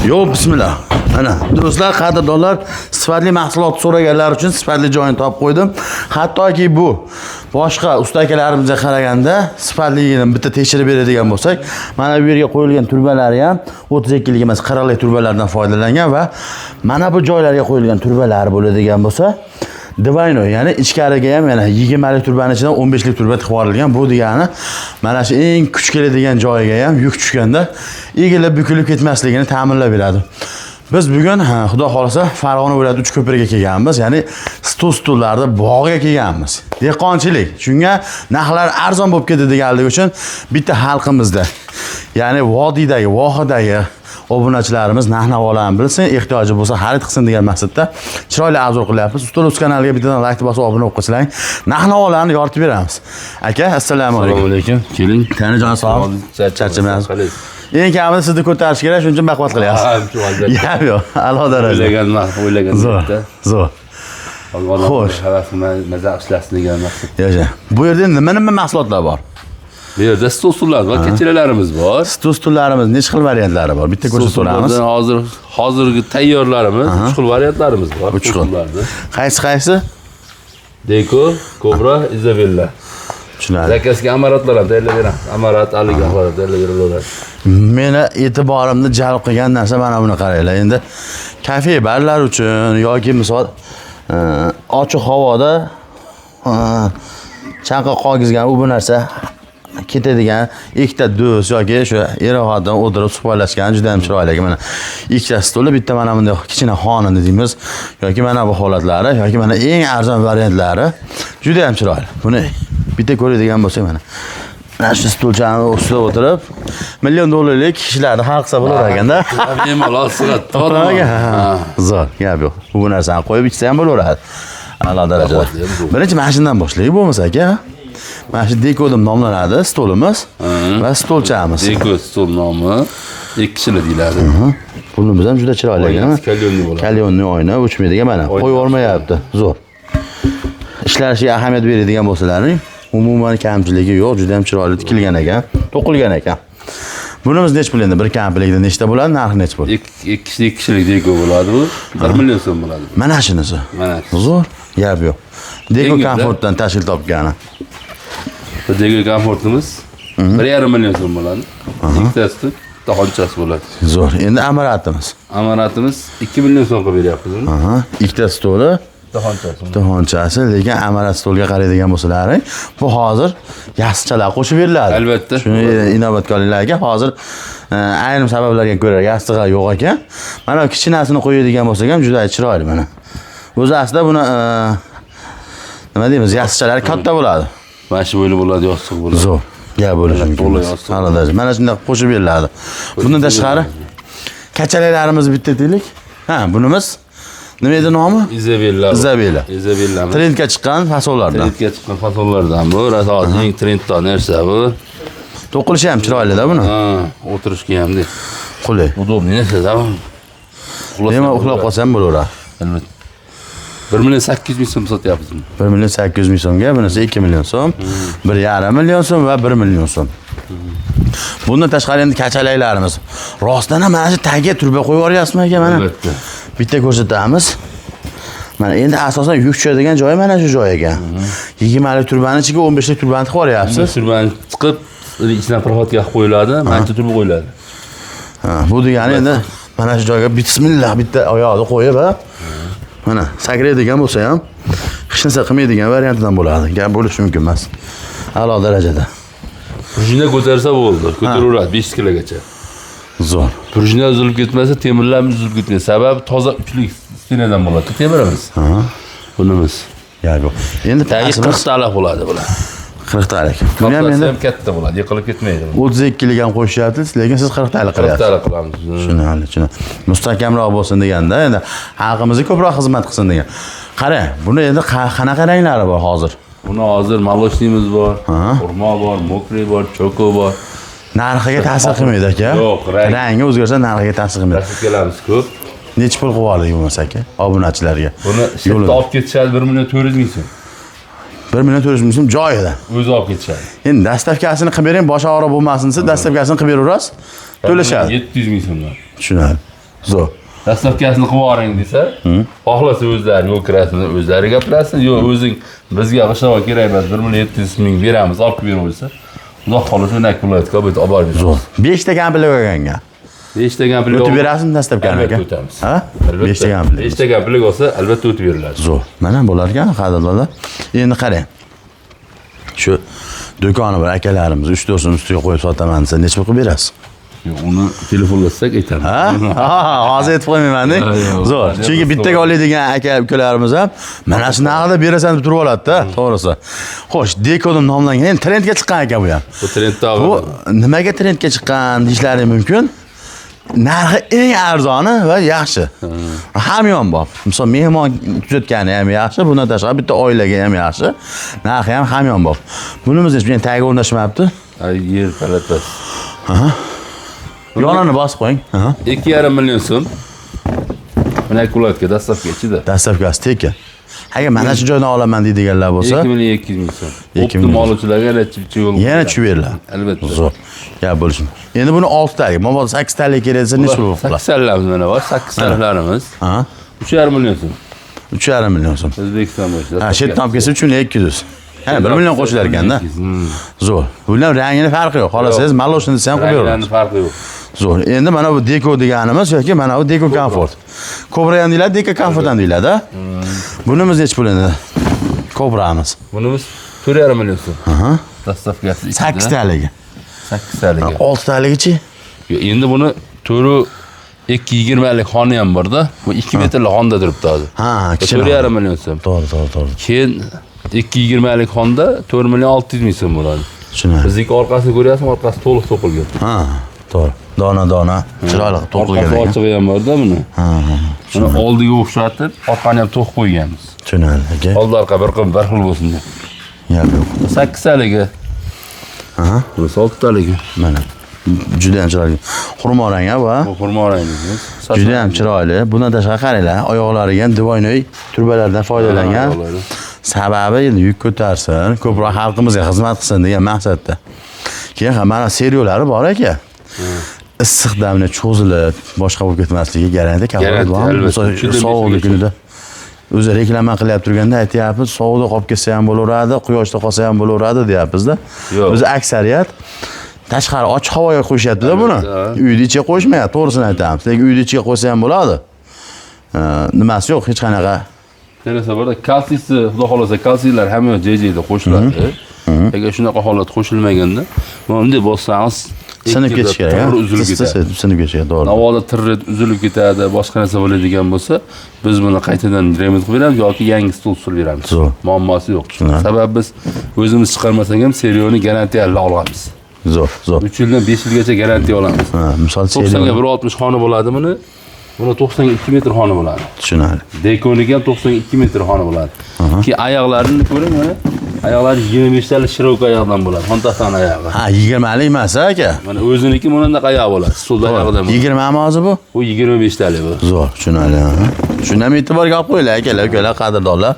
Yo'q, bismillah. Mana do'stlar, qadrdonlar, sifatli mahsulot so'raganlar uchun sifatli joyini topib qo'ydim. Hattoki bu boshqa usta akalarimizga qaraganda sifatliligini bitta tekshirib beradigan bo'lsak, mana bu yerga qo'yilgan turbalari ham 32 lik emas, 40 lik turbalardan foydalangan va mana bu joylarga qo'yilgan turbalar bo'ladigan bo'lsa, двойной, ya'ni ichkariga ham yana 20 lik turbani ichidan 15 lik turba tiqib yuborilgan. Bu degani mana shu eng kuch keladigan joyiga ham yuk tushganda egilib bukilib ketmasligini ta'minlab beradi. Biz bugun xudo xohlasa Farg'ona viloyati Uchko'pirga kelganmiz, ya'ni stol stullarni bog'iga kelganmiz. Dehqonchilik. Shunga narxlar arzon bo'lib ketdi deganligi uchun bitta xalqimizda, ya'ni vodiydagi, vohadagi obunachilarimiz narx-navolarni bilsin, ehtiyoji bo'lsa xarid qilsin degan maqsadda chiroyli обзор qilyapmiz. Ustol Uz kanaliga bittadan like bosib obuna bo'lib qo'ysanglar, narx-navolarni yoritib beramiz. Aka, assalomu Assalomu alaykum. alaykum. Keling. Tani jon sog'. Charchamayapsiz. Qalaysiz? Eng kamida sizni ko'tarish kerak, shuning uchun baquvvat qilyapsiz. Ha, shu albatta. Gap yo'q, a'lo darajada. O'ylagan o'ylagan. Zo'r, zo'r. Xo'sh. Xo'sh. Havasini maza ishlasin degan maqsad. Yasha. Bu yerda nima nima mahsulotlar bor? Bu yerda stol stullar bor, kechalarimiz bor. Stol stullarimiz necha xil variantlari bor? Bitta ko'rsatib o'tamiz. Stol hozir hozirgi tayyorlarimiz, uch xil variantlarimiz bor. Uch xil. Stullarda. Qaysi qaysi? Deko, Kobra, Izabella. Tushunarli. Zakazga amaratlar ham tayyorlab beramiz. Amarat, aligohlar ham tayyorlab beraveradi. Meni e'tiborimni jalb qilgan narsa mana buni qaranglar. Endi kafe barlar uchun yoki misol ochiq havoda chanqoq qolgizgan u bu narsa ketadigan ikkita do'st yoki shu er xotin o'tirib suhbatlashgan juda ham chiroyli. Mana ikkita stoli, bitta mana bunday kichkina xona deymiz yoki mana bu holatlari yoki mana eng arzon variantlari juda ham chiroyli. Buni bitta ko'radigan bo'lsak, mana shu stulchani ustida o'tirib million dollarlik ishlarni hal qilsa bo'lar ekanda. Bemalol sig'adi. To'g'rimi? Zo'r, gap yo'q. Bu narsani qo'yib ichsa ham bo'laveradi. A'lo darajada. Birinchi mana shundan boshlaylik bo'lmasa aka. Mana shu deko deb nomlanadi stolimiz va stolchamiz. Deko stol nomi, ikki kishilik deyiladi. Pulimiz ham juda chiroyli ekan. Oynasi каленый bo'ladi. Каленый oyna o'chmaydigan mana. Qo'yib olmayapti. Zo'r. Ishlanishiga ahamiyat beradigan bo'lsalaring, umuman kamchiligi yo'q, juda ham chiroyli tikilgan ekan, to'qilgan ekan. Bunimiz necha pul endi? Bir komplektda nechta bo'ladi, narxi necha pul? Ikki kishilik deko bo'ladi bu. 1 million so'm bo'ladi. Mana shunisi. Mana. Zo'r, gap yo'q. Deko Yengil-da. komfortdan tashkil topgani. Bu deko komfortimiz 1,5 million so'm bo'ladi. Ikkitasi bitta xonchasi bo'ladi. Zo'r. Endi amaratimiz. Amaratimiz 2 million so'm qilib beryapmiz uni. Aha, ikkita stoli, Bitta xonchasi. bitta xonchasi, lekin amarat stolga qaraydigan bo'lsalaring, bu hozir yassichalar qo'shib beriladi. Albatta. Shuni inobatga olinglar aka, hozir ayrim sabablarga ko'ra yastig'i yo'q ekan. Mana bu kichkinasini qo'yadigan bo'lsak ham juda chiroyli mana. O'zi aslida buni nima deymiz, yassiqchalari katta bo'ladi. Mana shu bo'yli bo'ladi, yostiq bo'ladi. Zo'r. Gap bo'lishi mumkin. To'la emas. yostiq. A'lo darajada. Mana shunday qilib qo'shib beriladi. Bundan tashqari kachalaklarimizni bitta deylik. Ha, bunimiz nima edi nomi? Izabella. Izabella. Izabella. Trendga chiqqan fasonlardan. Trendga chiqqan fasonlardan bu. Rosa hozir eng trendda narsa bu. To'qilishi ham chiroyli-da buni. Ha, o'tirishga ham de. Qulay. Удобный narsa-da bu. Bemalol uxlab qolsa ham bo'laveradi. Albatta. 1 million 800 ming so'm sotyapmiz buni. 1 million 800 ming so'mga, bunisi 2 million so'm, 1,5 million so'm va 1 million so'm. Bundan tashqari endi kachalaklarimiz. Rostdan ham mana shu tagiga turba qo'yib yuboryapsizmi aka mana? Albatta. Bitta ko'rsatamiz. Mana endi asosan yuk tushadigan joyi mana shu joy ekan. 20 lik turbani ichiga 15 lik turbani tiqib yuboryapsiz. Turbani tiqib, ichidan proxodga qilib qo'yiladi, mana shu turba qo'yiladi. Ha, bu degani endi mana shu joyga bismillah bitta oyog'ini qo'yib, ha. Mana sakraydigan bo'lsa ham hech narsa qilmaydigan variantidan bo'ladi. Gap bo'lishi mumkin emas. A'lo darajada. Prujina ko'tarsa bo'ldi, ko'taraveradi 5 kilogacha. Zo'r. Prujina uzilib ketmasa, temirlar ham uzilib ketmaydi. Sababi toza uchlik стена dan bo'ladi temirimiz. Bunimiz. Gap yo'q. Endi Tagi pastimiz 40 talik bo'ladi bular. 40 talik. Buni ham Kattasi endi ham katta bo'ladi, yiqilib ketmaydi. 32 lik ham qo'shyapsiz, lekin siz 40 talik 40 qilyapsiz. Talik qilamiz. Tushunarli, tushunarli. Mustahkamroq bo'lsin deganda, endi xalqimizga ko'proq xizmat qilsin degan. Qarang, buni endi qanaqa ranglari bor hozir? Buni hozir молочный miz bor, xurmo bor, мокрый bor, choco bor. Narxiga ta'sir qilmaydi aka. Yo'q, rang. Rangi o'zgarsa narxiga ta'sir qilmaydi. Рассылка larimiz ko'p. Necha pul qilib oldik bo'lmasa aka obunachilarga? Buni Yo'lida. shetda olib ketishadi 1 million 400 ming so'm. 1 million 400 ming so'm joyida. O'zi olib ketishadi. Endi доставка sini qilib bering, bosh og'riq bo'lmasin desa, доставка sini qilib beraverasiz. To'lashadi. 700 ming so'mdan. Tushunarli. Zo'r. Dastavkasini qilib yuboring desa, xohlasa o'zlari yo'l kirasini o'zlari gaplashsin, yo'q o'zing bizga g'ishtava kerak emas, 1 million 700 ming beramiz, olib kelib beraversa, Xudo xohlasa O'nak viloyatiga olib borib beramiz. Zo'r. 5 ta komplekt olganga. 5 ta komplekt O'tib berasizmi dastavkani aka? Albatta o'tamiz. Ha? 5 ta komplekt. 5 ta komplekt olsa albatta o'tib beriladi. Zo'r. Mana bo'lar ekan, qadrdonlar. Endi qarang. Shu do'koni bir akalarimiz 3-4 so'm ustiga qo'yib sotaman desa, necha pul qilib berasiz? Yo'q, uni telefonlasak aytaman. Ha? Hozir aytib qo'ymayman-da. Zo'r. Chunki bittaga oladigan aka ukalarimiz ham mana shu narxda berasan deb turib oladi-da, to'g'risi. Xo'sh, Deko deb nomlangan. Endi trendga chiqqan aka bu ham. Bu trendda Bu nimaga trendga chiqqan deyishlari mumkin. Narxi eng arzoni va yaxshi. Hamyonbop. Misol mehmon kuzatgani ham yaxshi, bundan tashqari bitta oilaga ham yaxshi. Narxi ham hamyonbop. Bunimiz hech bir tagiga o'rnashmayapti. Ay, yer palatasi. Yonini bosib qo'ying. 2,5 million so'm. Mana viloyatga dastavka ichida. Dastavkasi tekin. Agar mana shu joydan olaman deydiganlar bo'lsa, 2 million 200 ming so'm. 2 Optim million. oluvchilarga yana chipcha yo'l. Yana tushib beriladi. Albatta. Zo'r. Gap bo'lishi. Endi buni 6 talik, mabodo 8 talik kerak desa necha pul qiladi? 8 tallarimiz mana bor, 8 tallarimiz. 3,5 million so'm. 3,5 million so'm. O'zbekiston bo'yicha. Ha, shu yerdan olib kelsa 3 million 200. Ha, 1 million qo'shilar ekanda. Zo'r. Bular rangini farqi yo'q. Xohlasangiz maloshni desa ham qilib Ranglarning beramiz. farqi yo'q. Zo'r. Endi mana bu deko deganimiz yoki mana bu deko komfort. Kobra ham deyiladi, deko komfort ham deyiladi. Bunimiz necha pul endi? Kobramiz. Bunimiz 4,5 million so'm. Dastavkasi ichida. 8 taligi. 8 taligi. 6 taligichi? Endi buni 4.220lik xona ham bor-da. Bu 2 metrli xonda turibdi hozir. Ha, kichkina. 4,5 million so'm. To'g'ri, to'g'ri, to'g'ri. Keyin 2.20lik xonda 4 million 600 ming so'm bo'ladi. Tushunarli. Bizniki orqasini ko'ryapsizmi? Orqasi to'liq to'qilgan. Ha, to'g'ri. Dona-dona chiroyli qilib to'qilgan Orqasi ekan. ochig'i ham bor-da buni. Ha. Buni oldiga o'xshatib, orqani ham to'qib qo'yganmiz. Tushunarli aka. Oldi orqa bir xil bir xil bo'lsin deb. Gap yo'q. 8 taligi. Bunisi 6 taligi. Mana. Juda ham chiroyli. Xurmo rang bu. Bu xurmo rangimiz. Juda ham chiroyli. Bundan tashqari qaranglar, oyoqlariga ham dvoynoy turbalardan foydalangan. Sababi endi yuk ko'tarsin, ko'proq xalqimizga xizmat qilsin degan maqsadda. Keyin ham mana seriolari bor aka. Issiq damni cho'zilib, boshqa bo'lib ketmasligiga garantiya kafolat bormi? Sovuqli kunida o'zi reklama qilyapti turganda aytyapmiz, sovuqda qolib ketsa ham bo'laveradi, quyoshda qolsa ham bo'laveradi deyapmiz-da. O'zi aksariyat tashqari ochiq havoga qo'yishyapti-da buni. Uyni ichiga qo'yishmayapti, to'g'risini aytamiz. Lekin uyni ichiga qo'ysa ham bo'ladi. Nimasi yo'q, hech qanaqa. Terasa borda kalsiysi, xudo xolasa kalsiylar hamma joy-joyda qo'shiladi. Agar shunaqa holat qo'shilmaganda, mana bunday bossangiz sinib ketish kerak, uzilib ketadi. Sinib ketish kerak, to'g'ri. Navoda tirrit uzilib ketadi, boshqa narsa bo'ladigan bo'lsa, biz buni qaytadan remont qilib beramiz yoki yangi stol surib beramiz. Muammosi yo'q. Sabab biz o'zimiz chiqarmasak ham serioni garantiyali olamiz. Zo'r, zo'r. 3 yildan 5 yilgacha garantiya olamiz. Ha, misol 90 ga 1.60 xona bo'ladi buni. Buni 92 metr xona bo'ladi. Tushunarli. Dekoniki ham 92 metr xona bo'ladi. Keyin oyoqlarini ko'ring mana. Oyoqlari 25 talik shirok oyoqdan bo'ladi. Xontaxtani oyog'i. Ha, 20lik emas aka. Mana o'ziniki bunday oyoq bo'ladi. Stulda oyog'idan bo'ladi. 20 mi hozir bu? Bu 25 talik bu. Zo'r, tushunarli. Shundan ham e'tiborga olib qo'yinglar akalar, ukalar, qadrdonlar.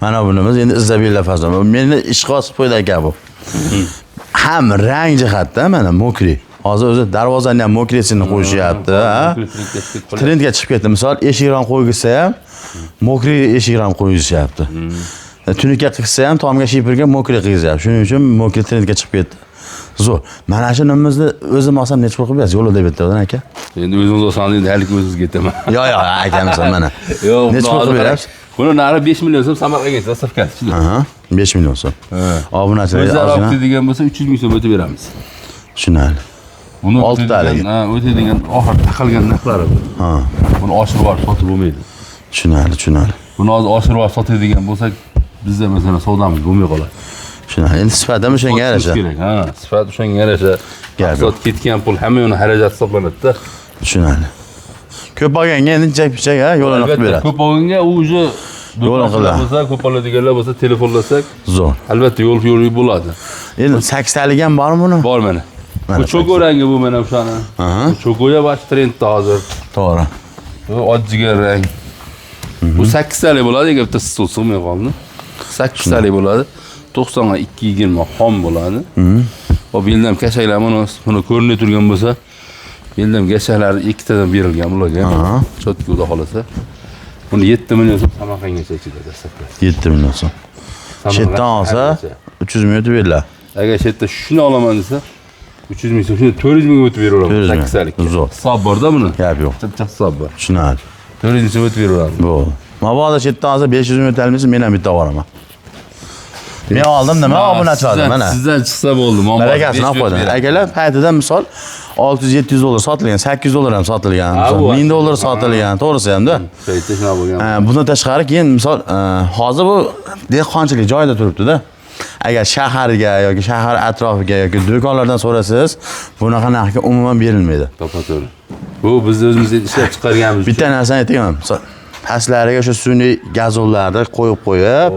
Mana bunimiz endi Izabella fason. Meni ishga osib qo'ydi aka bu. Ham rang jihatdan mana mokri. Hozir o'zi darvozani ham mokrisini qo'yishyapti, ha. Trendga chiqib ketdi. Misol eshik rom qo'ygizsa ham mokri eshik rom qo'yishyapti. Tunuka qilsa ham tomga shipirga mokri qilgizyapti. Shuning uchun mokri trendga chiqib ketdi. Zo'r. Mana shu nimamizni o'zim olsam necha pul qilib berasiz? Yo'lida deb aytdi aka. Endi o'zingiz olsangiz endi haligi o'zingizga aytaman. Yo'q, yo'q, akamiz mana. Yo'q, necha pul qilib berasiz? Buni narxi 5 million so'm Samarqandga dastavkasi. Aha, 5 million so'm. Obunachilar o'zlari olib degan bo'lsa 300 ming so'm o'tib beramiz. Tushunarli. Buni 6 talik. Ha, o'tadigan oxir taqalgan narxlari bu. Ha. Buni oshirib yuborib sotib bo'lmaydi. Tushunarli, tushunarli. Buni hozir oshirib yuborib sotadigan bo'lsak, bizda masalan savdomiz bo'lmay qoladi. Tushunarli. Endi sifat ham o'shanga yarasha. Kerak, ha, sifat o'shanga yarasha. Sifat ketgan pul hamma uni xarajat hisoblanadi-da. Tushunarli. Ko'p olganga endi chak-pichak, ha, yo'lini qilib beradi. Ko'p olganga u уже yo'lini qiladi. Bo'lsa, ko'p oladiganlar bo'lsa telefonlasak, zo'r. Albatta yo'l yo'l bo'ladi. Endi 8 talik ham bormi buni? Bor mana. Bu cho'ko rangi bu mana o'shani. Bu cho'koya bash trendda hozir. To'g'ri. Bu odjiga rang. Bu 8 talik bo'ladi, agar bitta stol sig'may qoldi. 8 talik bo'ladi. 90 ga 2.20 xom bo'ladi. Va beldan kashaklar buni ko'rinib turgan bo'lsa, Endi gashaklari ikkitadan berilgan bularga. Chotki xudo xolasa. Buni 7 million so'm Samarqandgacha ichida dastlabki. 7 million so'm. Chetdan olsa 300 ming o'tib beriladi. Agar chetda shuni olaman desa 300 ming so'm, shuni 400 mingga o'tib beraveramiz. 400 ming. 8talik. Zo'r. Hisob bor-da buni. Gap yo'q. Chapchaq hisob bor. Tushunarli. 400 ming so'm o'tib beraveramiz. Bo'ldi. Mabodo chetdan olsa 500 ming o'talmaysiz, men ham bitta olaman. Men oldim nima, obunachi oldim mana. Sizdan chiqsa bo'ldi. Barakasini olib qo'ydim. Akalar paytida misol 600-700 dollar sotilgan, 800 dollar ham sotilgan, Ha, bu 1000 dollar sotilgan, to'g'risi hamda. Paytda shunaqa bo'lgan. Bundan tashqari keyin misol hozir bu dehqonchilik joyida turibdi-da. Agar shaharga yoki shahar atrofiga yoki do'konlardan so'rasangiz, bunaqa narxga umuman berilmaydi. To'g'ri. Bu biz o'zimiz ishlab chiqarganimiz. Bitta narsani aytaman, misol pastlariga o'sha sun'iy gazonlarni qo'yib qo'yib,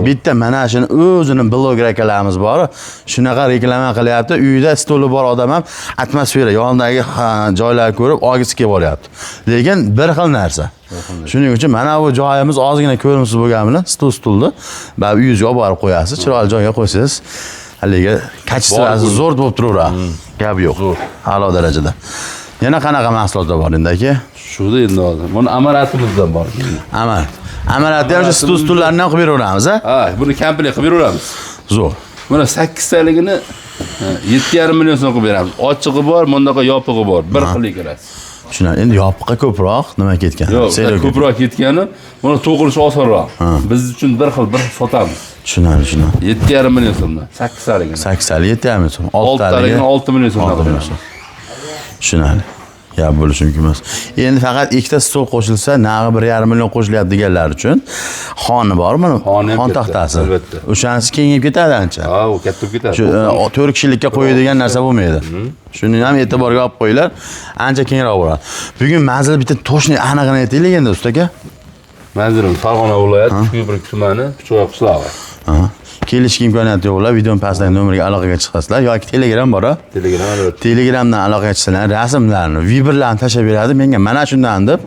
bitta mana shuni o'zini bloger akalarimiz bor, shunaqa reklama qilyapti. Uyida stoli bor odam ham atmosfera, yonidagi joylarni ko'rib olgisi kelib olyapti. Lekin bir xil narsa. Shuning uchun mana bu joyimiz ozgina ko'rimsiz bo'lgani bilan stulni baribir uyingizga olib borib qo'yasiz, chiroyli joyga qo'ysangiz, haligi kачествоsi zo'r bo'lib turaveradi. Gap yo'q. A'lo darajada. Yana qanaqa mahsulotlar bor endi aka? Shuda endi hozir. Buni amaratimizdan bor. Amal. Amalatda ham shu stullarni ham qilib beraveramiz, a? Ha, buni komplekt qilib beraveramiz. Zo'r. Buni 8 taligini 7,5 million so'm qilib beramiz. Ochig'i bor, bundaqa yopig'i bor. Bir xil ikkalasi. Tushunarli. Endi yopiqqa ko'proq nima ketgan? Yo'q, ko'proq ketgani, buni to'g'rishi osonroq. Biz uchun bir xil bir sotamiz. Tushunarli, tushunarli. 7,5 million so'mdan 8 taligini. 8 talik 7,5 million so'm. 6 taligini 6 million so'mdan 6 million so'm. Tushunarli. Ya bo'lishi mumkin emas. Endi faqat ikkita stol qo'shilsa, narxi 1,5 million qo'shilyapti deganlar uchun xoni bormi? Xon taxtasi. Albatta. O'shanisi kengayib ketadi ancha. Ha, u katta bo'lib ketadi. Shu 4 kishilikka qo'yadigan narsa bo'lmaydi. Shuni ham e'tiborga olib qo'yinglar. Ancha kengroq bo'ladi. Bugun manzil bitta toshni anig'ini aytaylik endi usta aka. Manzilimiz Farg'ona viloyati, Uchko'prik tumani, Puchvoy qishlog'i. Kelishga imkoniyati yo'qlar, videoni pastdagi nomerga aloqaga chiqasizlar yoki Telegram bor-a? Telegram albatta. Telegramdan aloqaga chiqsalar, rasmlarni, vibrlarni tashlab beradi. Menga mana shundan deb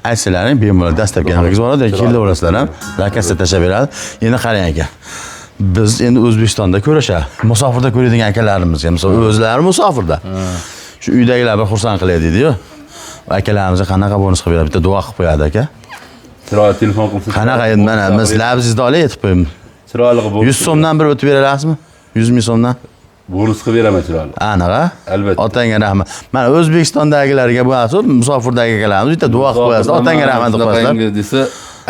aytsalaring, bemalol dastlabki qilib yuboradi yoki kelaverasizlar ham, lokatsiya tashlab beradi. Endi qarang aka. Biz endi O'zbekistonda ko'rashadi. Musofirda ko'radigan akalarimizga, misol o'zlari musofirda. Shu uydagilar bir xursand qilay deydi-yu. Akalarimizga qanaqa bonus qilib beradi? Bitta duo qilib qo'yadi aka. Chiroyli telefon qilsa. Qanaqa endi mana biz labzingizni olay aytib qo'yim. Chiroyli qilib 100 so'mdan bir o'tib bera olasizmi? 100 ming so'mdan? Bonus qilib beraman chiroyli. Aniq-a? Albatta. Otangga rahmat. Mana O'zbekistondagilarga bu asl musofirdagi akalarimiz bitta duo qilib qo'yasizlar, otangga rahmat deb qo'yasizlar. Desa,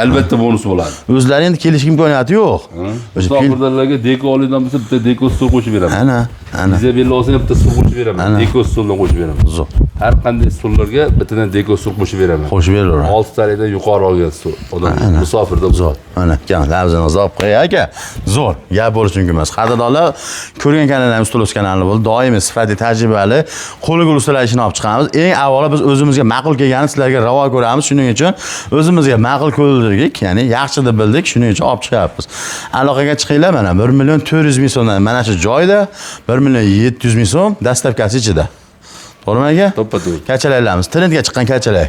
albatta bonus bo'ladi. O'zlari endi kelishga imkoniyati yo'q. Musofirlarga deko oladigan bo'lsa, bitta deko stol qo'shib beraman. Ana, ana. Izabella olsa ham bitta stol qo'shib beraman. Deko stoldan qo'shib beraman. Zo'r. Har qanday stollarga bittadan deko stol qo'shib beraman. Qo'shib beraveradi. 6 talikdan yuqori olgan stol odam musofirda Zo'r. Mana, kam labzini olib qo'y aka. Zo'r. Gap bo'lishi mumkin emas. Qadrdonlar, ko'rgan kanallarimiz Tulos kanali bo'ldi. Doimiy sifatli, tajribali, qo'li gul ustalar ishini olib chiqamiz. Eng avvalo biz o'zimizga ma'qul kelganini sizlarga ravo ko'ramiz. Shuning uchun o'zimizga ma'qul ko'rdik, ya'ni yaxshi deb bildik, shuning uchun olib chiqyapmiz. Aloqaga chiqinglar, mana 1 400 000 so'mdan mana shu joyda 1 700 000 so'm dastlabkasi ichida. To'g'rimi aka? To'ppa-to'g'ri. Kachalaylarimiz, trendga chiqqan kachalay.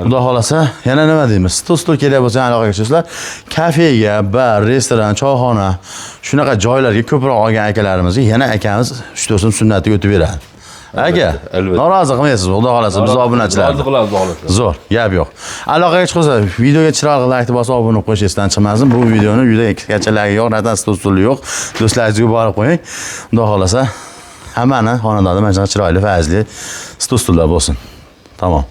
Xudo xolasa, yana nima deymiz? Stol kerak bo'lsa aloqaga chiqasizlar. Kafega, bar, restoran, choyxona, shunaqa joylarga ko'proq olgan akalarimizga yana akamiz 3-4 so'm sunnatiga o'tib beradi. Aka, norozi qilmaysiz, xudo xolasa, biz obunachilarni. Rozi qilamiz, xudo xolasa. Zo'r, gap yo'q. Aloqaga chiqsa, videoga chiroyli like bosib obuna qo'yish esdan chiqmasin. Bu videoni uyda kachalagi yo'q, ratan stol yo'q. Do'stlaringizga yuborib qo'ying. Xudo xolasa, hammani xonadonida mana shunaqa chiroyli, fayzli stullar bo'lsin. Tamom.